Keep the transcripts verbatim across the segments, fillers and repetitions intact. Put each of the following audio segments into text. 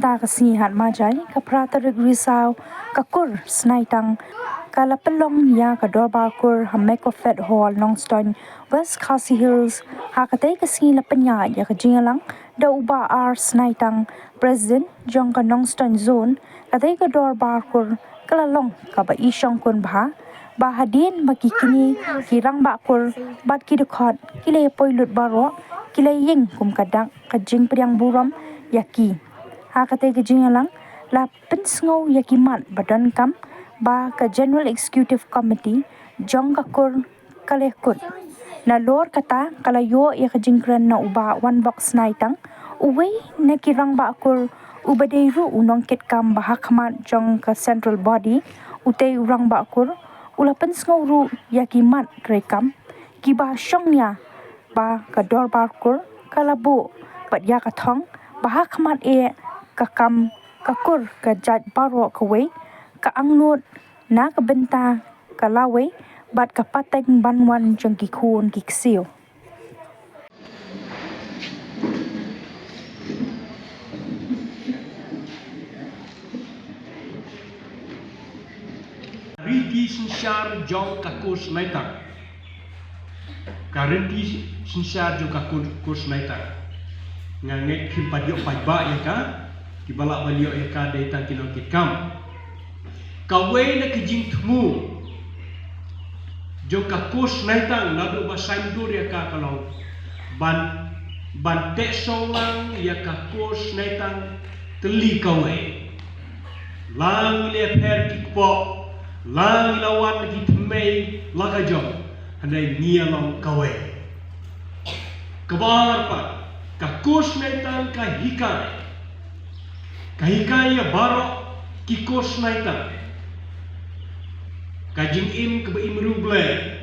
Ka sngi Hadmajai, ka phra tarik Risaw, ka kur Snaitang ka la pynlong ïa ka dorbar kur ha Mekofet Hall, Nongstoiñ, West Khasi Hills. Ha katei ka sngi la pynïaid ïa ka jingïalang da u Bah R Snaitang, President jong ka Nongstoiñ Zone. Katei ka dorbar kur ka la long kaba i shongkun bha, ba hadien ba ki kñi, ki rangbah kur bad ki dkhot ki la ïa poi lut baroh, ki la ïeng kum ka dak ka jingpdiang burom ïa ki. Ha katei ka jingïalang la pynsngew ïa ki mat ba donkam ba ka General Executive Committee jong ka kur ka la kut. Nalor kata ka la ïoh ïa ka jingkren na u Bah Wanbok Snaitang, uwei na ki rangbah kur uba dei ruh u nongkitkam ba ha khmat jong ka central body. Utei u rangbah kur u la pynsngew ruh ïa ki mat treikam kiba shong ïa ba ka dorbar kur ka la buh bad ïa ka thong ba ha khmat eh ka kam ka kur ka jait baroh kawei, ka angnud na ka bynta ka lawei bad ka pateng ban wan jong ki khun ki ksiew. Riti synshar jong ka kur Snaitang. Ka riti synshar jong ka kur, kur Snaitang. Nga ngeit phim pat ïoh paidbah ïa ka, kiba lah ban ïoh ïa ka dei tang ki nongkitkam. Kawei na ki jingthmu jong ka kur Snaitang naduh ba saiñdur ïa ka ka long ban, ban teh sawlang ïa ka kur Snaitang tylli kawei. La ngi la pher ki kpoh, la ngi la wan ki thymmei la ka jong, hynrei ngi ïa long kawei. Kaba ar pat, ka kur Snaitang ka hikai, ka hikai ïa baroh ki kur Snaitang ka jingim kaba im riewblei,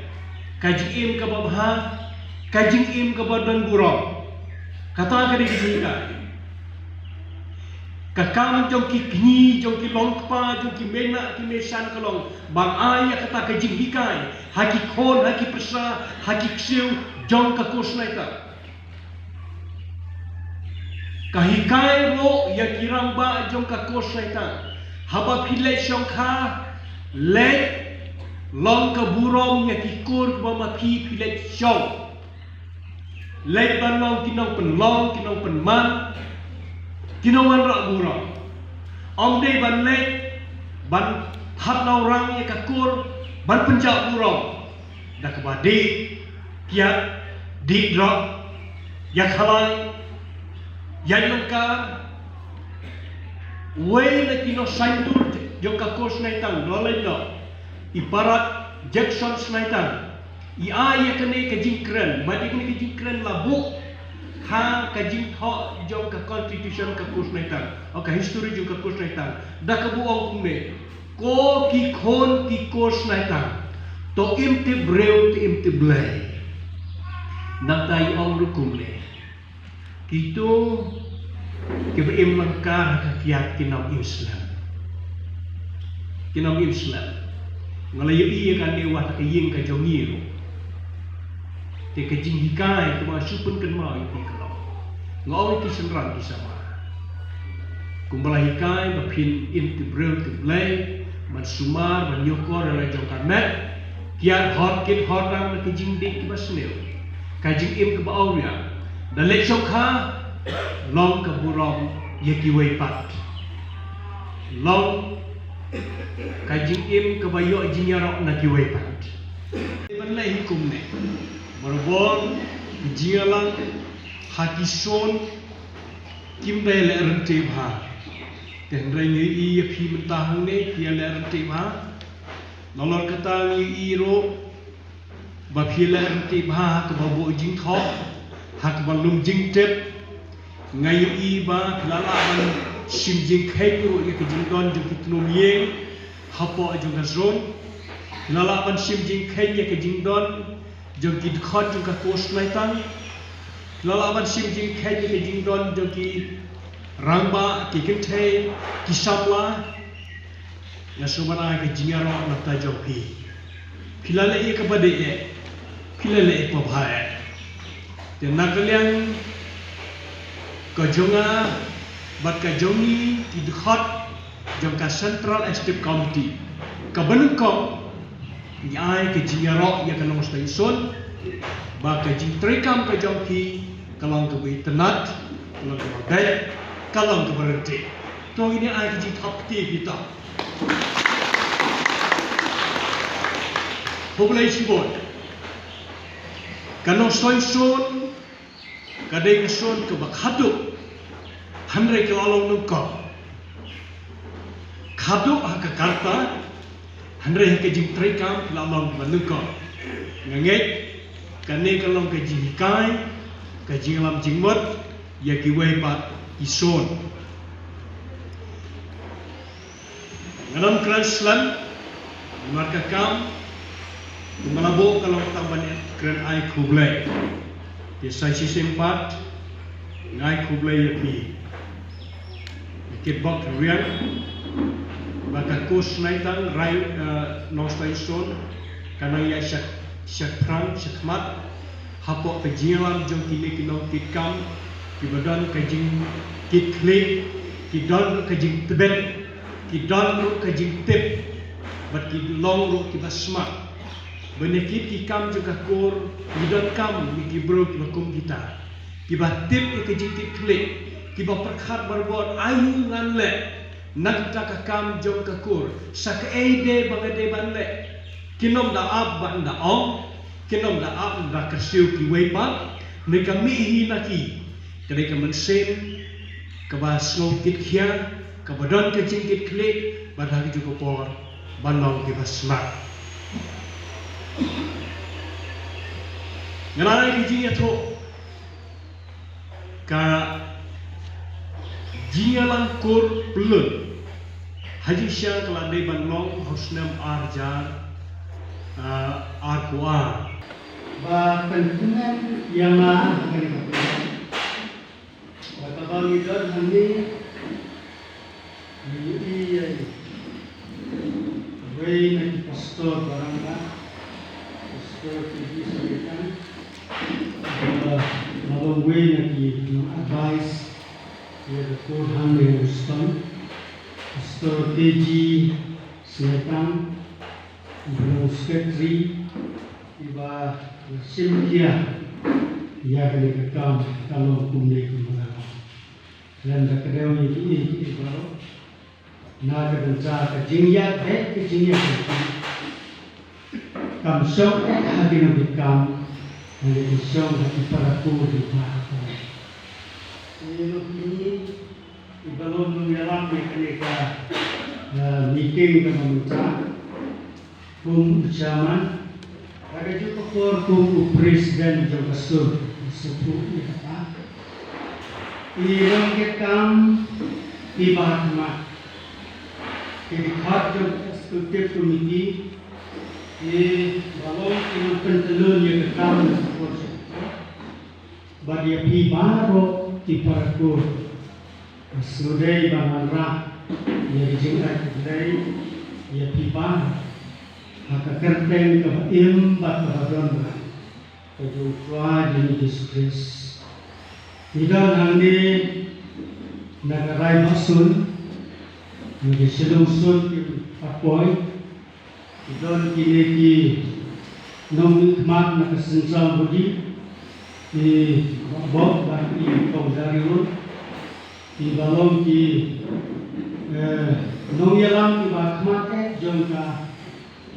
ka jingim kaba bha, ka jingim kaba don burom. Kata ka dei ka jinghikai. Ka kam jong ki kñi, jong ki longkpa, jong ki mei nah, ki mei shan ka long ban ai ïa kata ka jinghikai ha ki khun, ha ki pyrsa, ha ki ksiew jong ka kur Snaitang. Ka hikai ruh ïa ki rangbah jong ka kur Snaitang, haba phi leit shongkha, leit long ka burom ïa ki kur kiba ma phi, phi leit shong. Leit ban long ki nongpynlong, ki nongpynman, ki nongwanrah burom. Ym dei ban leit ban thad nawrang ïa ka kur ban pynjah burom da kaba dih kiad, dih drok, ïa khalai, ïa lyngkar. Uwei na ki nongsaiñdur jong ka kur Snaitang, Nonglyndoh, i Parat Jackson Snaitang, i ai ïa kane ka jingkren, bad ïa kane ka jingkren la buh ha ka jingthoh jong ka constitution ka kur Snaitang, o ka history jong ka kur Snaitang, da kaba ong kumne: Ko ki khun ki kur Snaitang, to im tip briew, to im tip Blei. Nangta i ong ruh kumne: Kito kiba im lyngkar ha ka kiad kin ym im slem. Kin ym im slem. Nga la ïohi ïa kane wat ha ka ïing ka jong ngi ruh. Te ka jinghikai kaba shu pynkynmaw ïa phi ka long, nga ong ïa ki shynrang ki samla, kumba la hikai ba phin im tip briew tip Blei, ban sumar, ban ñiewkor ïa la jong ka met, kiad hor kit hor dang na ka jingdih kaba sniew, ka jingim kaba awria. Da leit shongkha, long ka burom ïa kiwei pat. Long ka jingim kaba ïoh jingïaroh na kiwei pat. Ban leh hi kumne, barabor ki jingïalang ha ki zone kim da leh ryntih bha. Te hynrei ngi ïohi ïa phi mynta hangne phi ïa leh ryntih bha. Nalor kata ngi ïohi ruh ba phi leh ryntih bha ha kaba buh jingthoh, ha kaba lum jingtip. Nga ïohi ba phi la lah ban shim jingkheiñ ruh ïa ka jingdon jong ki tnum ïing hapoh jong ka zone. Phi la lah ban shim jingkheiñ ïa ka jingdon jong ki dkhot jong ka kur Snaitang. Phi la lah ban shim jingkheiñ ïa ka jingdon jong ki rangbah, ki kynthei, ki samla. Nga sngewbha ai ka jingïaroh na ka bynta jong phi. Phi la leh ïa kaba dei eh, phi la leh ïa kaba bha eh. Te na ka liang ka jong nga, Bad ka jong ngi ki dkhot jong ka Central Executive Committee, kaba nyngkong ngi ai ka jingïaroh ïa ka Nongstoiñ Sohn ba ka jingtrei kam ka jong ki ka long kaba itynnad, ka long kaba beit, ka long kaba ryntih. To ngin ai ka jingthap kti ïa kita. Khublei shibun. Ka Nongstoiñ Sohn ka dei ka Sohn kaba khadduh, hynrei ka la long nyngkong. Khadduh ha ka karta, hynrei ha ka jingtrei kam ka la long kaba nyngkong. Nga ngeit kane ka long ka jinghikai, ka jinglam jingmut ïa kiwei pat ki Sohn. Ngan ym kren slem, namar ka kam kumba la buh ka long tang ban kren ai khublei. Te sa shisien pat nga ai khublei ïa phi, ïa ki bok riang, ba ka kur Sngewtang Rai, eh, Nongstoiñ Sohn ka nang ïaid sha, sha phrang sha khmat hapoh ka jingïalam jong kine ki nongkitkam kiba don ka jingkitkhlieh, ki don ka jingtbit, ki don ruh ka jingtip, bad ki long ruh kiba smat. Ba na kine ki kam jong ka kur ngi donkam ïa ki briew kiba kum kita, kiba tip ïa ka jingkitkhlieh, kiba pyrkhat barabor aïu ngan leh na ka bynta ka kam jong ka kur, sa kaei de ba nga dei ban leh. Kin ym da ap ban da ong, kin ym da ap ban da kyrsiew kiwei pat, ne ka mih hi na ki. Ka dei ka mynsiem kaba sngewkitkhia, kaba don ka jingkitkhlieh, bad ha kajuh ka por ban long kiba smat. Ngan ai ka jingïathuh, ka jingïalang kur pyllun ha jingshisha ka la dei ban long ha u snem ar hajar, ah, arphew ar. Ba pynkmen ïa nga ha kane ka por. Ba kaba ngi don hangne, ngi ïohi ïa uwei na ki pastor ba rangbah, Pastor K G Sngewtang, ba, ba long uwei na ki nong advice ïa ka kur hangne Houston, Pastor K G Sngewtang, ba long secretary, iba shim khia ïa kane ka kam, ka long kumne kumba ka long. Lem da ka dei ïa ki, ïa ki baroh. Na ka bynta ka jingïaid beit, ka jingïaid beit. Kam shong eh ha ki nongkitkam, hynrei ka shong ha ki para kur kiba ha ka. Ïa ki Iba long nongïalam ïa kane ka, eh, meeting kaba mynta kum u chairman, ha kajuh ka por kum u president jong ka sur, u sngewthuh ïa kata. Ki nongkitkam, ki ba ha khmat, ki dkhot jong ka executive committee, ki ba long ki nongpyntyllun ïa ka kam jong ka por. Bad ïa phi baroh ki para kur, sngewdei ban wanrah ïa ka jingaiti Blei ïa phi baroh ha ka kyrteng kaba im bad kaba don bha ka jong U Trai jong ngi Jisu Khrist. Ngi don hangne na ka rai Bah Sun, na ka shnong Sun ki pat poi, ki don kine ki nongmihkhmat na ka central body, ki Bah Bok bad i Kong Darius, kiba long ki, eh, nongïalam kiba khmat eh jong ka,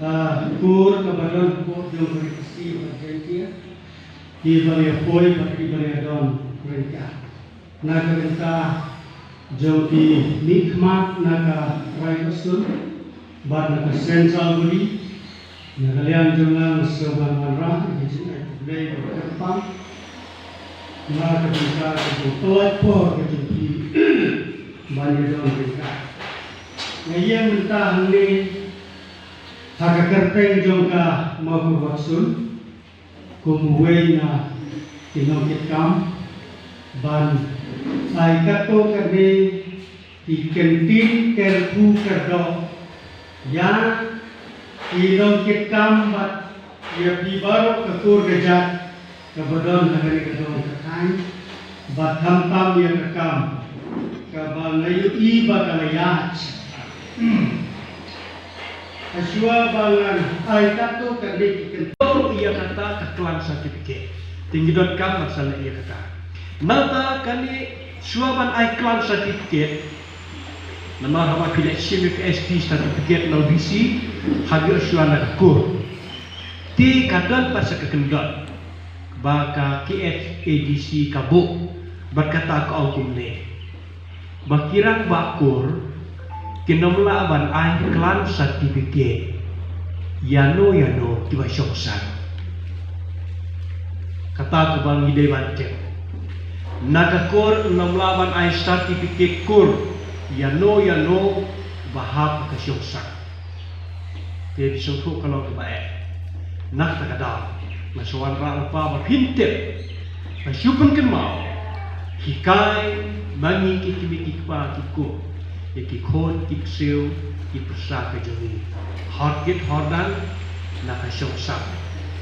eh, kur kaba don hapoh jong ka Ri Khasi bad Jaiñtia, kiba la ïa poi bad kiba la ïa don ryngkat. Na ka bynta jong ki mihkhmat na ka rai Bah Sun bad na ka central body, na ka liang jong nga nga sngewbha ban wanrah ïa ka jingaiti Blei kaba kyrpang. Na ka bynta ka jingpynlait por ka jong phi ban ïadon ryngkat. Nga ïeng mynta hangne ha ka kyrteng jong ka Mawkyrwat Sun, kum uwei na ki nongkitkam, ban ai katto katne ki kyntien kyrkhu kyrdoh ïa ki nongkitkam bad ïa phi baroh ka kur ka jait kaba don ha kane ka dong ka thaiñ, bad khamtam ïa ka kam Kaba nga ïohi ba ka la ïaid. Hashwa ba ngan ai katto katne ki kyntien ïa kata ka clan certificate. Te ngi donkam ban sa leh ïa kata. Nangta kane shuwa ban ai clan certificate. Namar haba phi leit shim ïa ka S T certificate na U D C, ha ka shuwa na ka kur. Te ka don pat sa ka kyndon ba ka K H A D C ka buh bad kata ka ong kumne. Ba ki rangbah kur kin ym lah ban ai clan certificate ïano ïano kiba shong sah. Kata kaba ngi dei ban tip. Na ka kur kin ym lah ban ai certificate kur ïano ïano ba hap ka shong sah. Te phi sngewthuh ka long kaba eh. Na kata ka daw nga sa wanrah lypa ba phin tip. Nga shu pynkynmaw, hikai ma ngi ki kmie ki kpa ki kpu, ïa ki khun ki ksiew ki pyrsa ka jong ngi, hor kit hor dan na ka shong sah.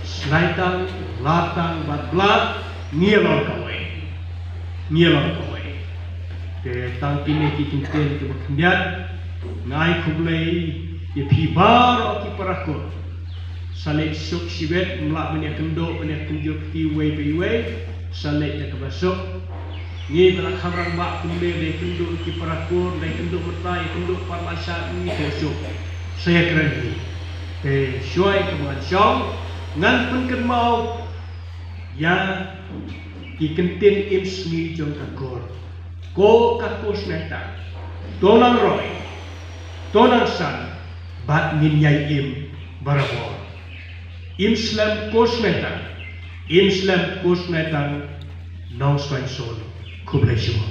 Snai tang, la tang bad bla, ngi ïa long kawei. Ngi ïa long kawei. Te tang kine ki kyntien kiba khyndiat, nga ai khublei ïa phi baroh ki para kur. Sa leit suk shiwet, ym lah ban ïakynduh ban ïakynduh kti uwei pa uwei. Sa leit da kaba suk. Ngi ba la kham rangbah kumne, da ïakynduh ki para kur, da ïakynduh mynta, ïakynduh pat la shad, ngi to suk. Sa ïakren ngi. Te shuwa ïa kaba ngan shong, ngan pynkynmaw ïa ki kyntien im sngi jong ka kur. Ko ka Kur Sngewtang, to nang roi, to nang san, bad ngin ïai im barabor. Im slem Kur Sngewtang, im slem Kur Sngewtang, Nongstoiñ Sohn. Khublei shibun.